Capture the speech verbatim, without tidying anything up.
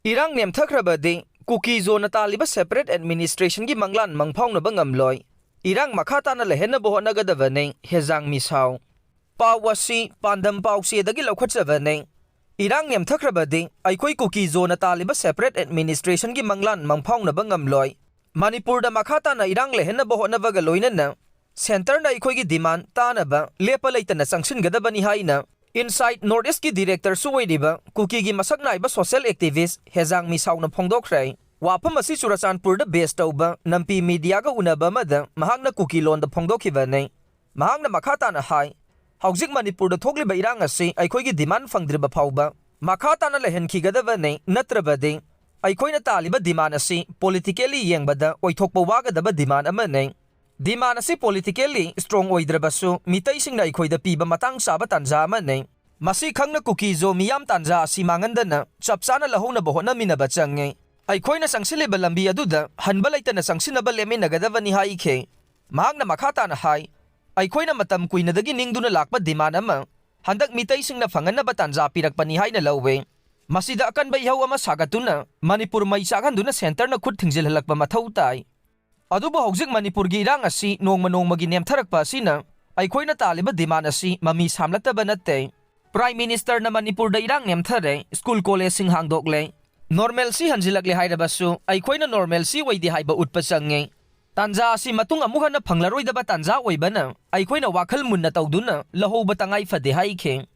ꯏꯔꯥꯡ ꯅꯦꯝꯊꯈ꯭ꯔꯕꯗꯤ ꯀꯨꯀꯤ ꯖꯣꯅ ꯇꯥꯜꯂꯤꯕ separate administrationꯒꯤ ꯃꯪꯂꯥꯟ ꯃꯪꯐꯥꯎꯅꯕ ꯉꯝꯂꯣꯏ꯫ ꯏꯔꯥꯡ ꯃꯈꯥ ꯇꯥꯅ ꯂꯩꯍꯟꯅꯕ ꯍꯣꯠꯅꯒꯗꯕꯅꯤ, ꯍꯦꯖꯥꯡ ꯃꯤꯁꯥꯎ꯫ ꯄꯥꯎ ꯑꯁꯤ ꯄꯥꯟꯗꯝ ꯄꯥꯎꯆꯦꯗꯒꯤ ꯂꯧꯈꯠꯆꯕꯅꯤ꯫ ꯏꯔꯥꯡ ꯅꯦꯝꯊꯈ꯭ꯔꯕꯗꯤ ꯑꯩꯈꯣꯏ ꯀꯨꯀꯤ ꯖꯣꯅ ꯇꯥꯜꯂꯤꯕ separate administrationꯒꯤ ꯃꯪꯂꯥꯟ ꯃꯪꯐꯥꯎꯅꯕ ꯉꯝꯂꯣꯏ꯫ ꯃꯅꯤꯄꯨꯔꯗ ꯃꯈꯥ ꯇꯥꯅ ꯏꯔꯥꯡ ꯂꯩꯍꯟꯅꯕ ꯍꯣꯠꯅꯕꯒ ꯂꯣꯏꯅꯅ centreꯅ ꯑꯩꯈꯣꯏꯒꯤ demand ꯇꯥꯅꯕ ꯂꯦꯞꯄ ꯂꯩꯇꯅ ꯆꯪꯁꯤꯟꯒꯗꯕꯅꯤ ꯍꯥꯏꯅ Insight North Eastꯀꯤ directorꯁꯨ ꯑꯣꯏꯔꯤꯕ ꯀꯨꯀꯤꯒꯤ ꯃꯁꯛ ꯅꯥꯏꯕ social activist ꯍꯦꯖꯥꯡ ꯃꯤꯁꯥꯎꯅ ꯐꯣꯡꯗꯣꯛꯈ꯭ꯔꯦ꯫ ꯋꯥꯐꯝ ꯑꯁꯤ ꯆꯨꯔꯆꯥꯟꯄꯨꯔꯗ base ꯇꯧꯕ ꯅꯝꯄꯤ mediaꯒ ꯎꯅꯕ ꯑꯃꯗ ꯃꯍꯥꯛꯅ ꯀꯨꯀꯤ ꯂꯣꯟꯗ ꯐꯣꯡꯗꯣꯛꯈꯤꯕꯅꯤ꯫ ꯃꯍꯥꯛꯅ ꯃꯈꯥ ꯇꯥꯅ ꯍꯥꯏ, ꯍꯧꯖꯤꯛ ꯃꯅꯤꯄꯨꯔꯗ ꯊꯣꯛꯂꯤꯕ ꯏꯔꯥꯡ ꯑꯁꯤ ꯑꯩꯈꯣꯏꯒꯤ demand ꯐꯪꯗ꯭ꯔꯤꯕ ꯐꯥꯎꯕ ꯃꯈꯥ ꯇꯥꯅ ꯂꯩꯍꯟꯈꯤꯒꯗꯕꯅꯤ, ꯅꯠꯇ꯭ꯔꯕꯗꯤ ꯑꯩꯈꯣꯏꯅ ꯇꯥꯜꯂꯤꯕ demand ꯑꯁꯤ politically ꯌꯦꯡꯕꯗ ꯑꯣꯏꯊꯣꯛꯄ ꯋꯥꯒꯗꯕ demand ꯑꯃꯅꯤ꯫ Demand ꯑꯁꯤ politically strong ꯑꯣꯏꯗ꯭ꯔꯕꯁꯨ ꯃꯤꯇꯩꯁꯤꯡꯅ ꯑꯩꯈꯣꯏꯗ ꯄꯤꯕ ꯃꯇꯥꯡ ꯆꯥꯕ ꯇꯥꯟꯖꯥ ꯑꯃꯅꯤ꯫ ꯃꯁꯤ ꯈꯪꯅ ꯀꯨꯀꯤ ꯖꯣ ꯃꯤꯌꯥꯝ ꯇꯥꯟꯖꯥ ꯑꯁꯤ ꯃꯥꯡꯍꯟꯗꯅ ꯆꯞ ꯆꯥꯅ ꯂꯧꯍꯧꯅꯕ ꯍꯣꯠꯅꯃꯤꯟꯅꯕ ꯆꯪꯉꯤ꯫ ꯑꯩꯈꯣꯏꯅ ꯆꯪꯁꯤꯜꯂꯤꯕ ꯂꯝꯕꯤ ꯑꯗꯨꯗ ꯍꯟꯕ ꯂꯩꯇꯅ ꯆꯪꯁꯤꯟꯅꯕ ꯂꯦꯞꯃꯤꯟꯅꯒꯗꯕꯅꯤ ꯍꯥꯏꯈꯤ꯫ ꯃꯍꯥꯛꯅ ꯃꯈꯥ ꯇꯥꯅ ꯍꯥꯏ, ꯑꯩꯈꯣꯏꯅ ꯃꯇꯝ ꯀꯨꯏꯅꯗꯒꯤ ꯅꯤꯡꯗꯨꯅ ꯂꯥꯛꯄ demand ꯑꯃ ꯍꯟꯗꯛ ꯃꯤꯇꯩꯁꯤꯡꯅ ꯐꯪꯍꯟꯅꯕ ꯇꯥꯟꯖꯥ ꯄꯤꯔꯛꯄꯅꯤ ꯍꯥꯏꯅ ꯂꯧꯏ꯫ ꯃꯁꯤꯗ ꯑꯀꯟꯕ ꯏꯍꯧ ꯑꯃ ꯁꯥꯒꯠꯇꯨꯅ ꯃꯅꯤꯄꯨꯔ ꯃꯩ ꯆꯥꯛꯍꯟꯗꯨꯅ centreꯅ ꯈꯨꯠ ꯊꯤꯡꯖꯤꯜꯍꯜꯂꯛꯄ ꯃꯊꯧ ꯇꯥꯏ꯫ ꯑꯗꯨꯕꯨ ꯍꯧꯖꯤꯛ ꯃꯅꯤꯄꯨꯔꯒꯤ ꯏꯔꯥꯡ ꯑꯁꯤ ꯅꯣꯡꯃ ꯅꯣꯡꯃꯒꯤ ꯅꯦꯝꯊꯔꯛꯄ ꯑꯁꯤꯅ ꯑꯩꯈꯣꯏꯅ ꯇꯥꯜꯂꯤꯕ demand ꯑꯁꯤ ꯃꯃꯤ ꯁꯥꯝꯂꯛꯇꯕ ꯅꯠꯇꯦ꯫ Prime Ministerꯅ ꯃꯅꯤꯄꯨꯔꯗ ꯏꯔꯥꯡ ꯅꯦꯝꯊꯔꯦ, school collegeꯁꯤꯡ ꯍꯥꯡꯗꯣꯛꯂꯦ, normalcy ꯍꯟꯖꯤꯜꯂꯛꯂꯦ ꯍꯥꯏꯔꯕꯁꯨ ꯑꯩꯈꯣꯏꯅ normalcy ꯑꯣꯏꯗꯦ ꯍꯥꯏꯕ ꯎꯠꯄ ꯆꯪꯉꯤ꯫ ꯇꯥꯟꯖꯥ ꯑꯁꯤ ꯃꯇꯨꯡ ꯑꯃꯨꯛ ꯍꯟꯅ ꯐꯪꯂꯔꯣꯏꯗꯕ ꯇꯥꯟꯖꯥ ꯑꯣꯏꯕꯅ ꯑꯩꯈꯣꯏꯅ ꯋꯥꯈꯜ ꯃꯨꯟꯅ ꯇꯧꯗꯨꯅ ꯂꯧꯍꯧꯕ ꯇꯉꯥꯏ ꯐꯗꯦ ꯍꯥꯏꯈꯤ꯫